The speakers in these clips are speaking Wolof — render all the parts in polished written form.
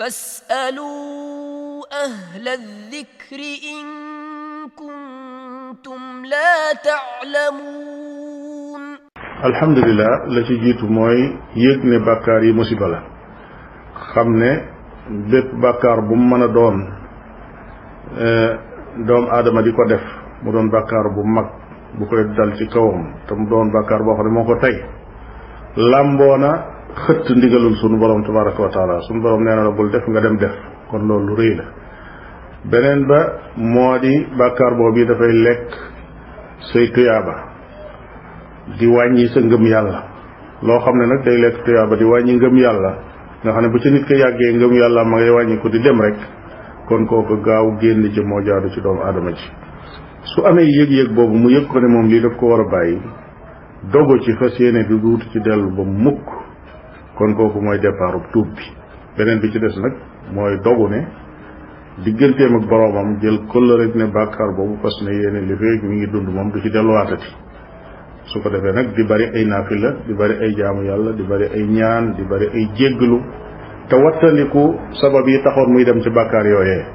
فاسألوا أهل الذكر إن كنتم لا تعلمون. الحمد لله la ci jiitu mooy yëg ne bàkkaar yi musiba la xam ne bépp bàkkaar bu mu mën a doon doomu aadama di ko def mu doon bàkkaar bu mag bu koy dal ci kawam te mu doon bàkkaar boo xam ne moo ko tey làmboona xëtt ndigalul sunu borom tabaraka wa taala sunu borom nee na la bul def nga dem def kon loolu lu rëy la beneen ba moo di bàkkaar boobu yi dafay lekk say tuyaaba di wàññi sa ngëm yàlla loo xam ne nag day lekk tuyaaba di wàññi ngëm yàlla nga xam ne bu ci nit ko yàggee ngëm yàlla ma ngay wàññi ko di dem rek kon kooku gaaw génn ci moo jaadu ci doomu aadama ji su amee yëg-yëg boobu mu yëg ko ne moom lii daf ko war a bàyyi dogo ci fas yéene du duutu ci dellu ba mukk kon kooku mooy départ tuub bi beneen bi ci des nag mooy dogu ne digganteem ak boroomam jël kóllëre ne bàkkaar boobu fas ne yéene li feeg mi ngi dund moom du ci delluwaatati su ko defee nag di bari ay naafila di bari ay jaamu yàlla di bari ay ñaan di bari ay jégglu te wattandiku sabab yi taxoon muy dem ci bàkkaar yooyee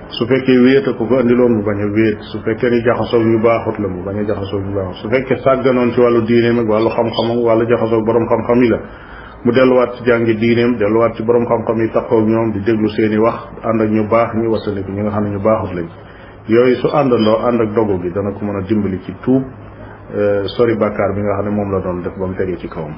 su fekkee wéeta ko andiloon mu bañ a wéet su fekkee ni jaxasoog ñu baaxut la mu bañ a jaxasoog ñu baaxut su fekkee sàgganoon ci wàllu diineem ak wàllu xam-xamam wàllu jaxasoog borom xam-xam yi la mu delluwaat ci jàngi diineem delluwaat ci borom xam-xam yi taxaw ñoom di déglu seeni wax ànd ak ñu baax ñi wattandiku ñi nga xam ne ñu baaxut lañ yooyu su àndandoo ànd ak dogu gi dana ko mën a dimbali ci tuub sori bàkkaar bi nga xam ne moom la doon def ba mu tegee ci kawam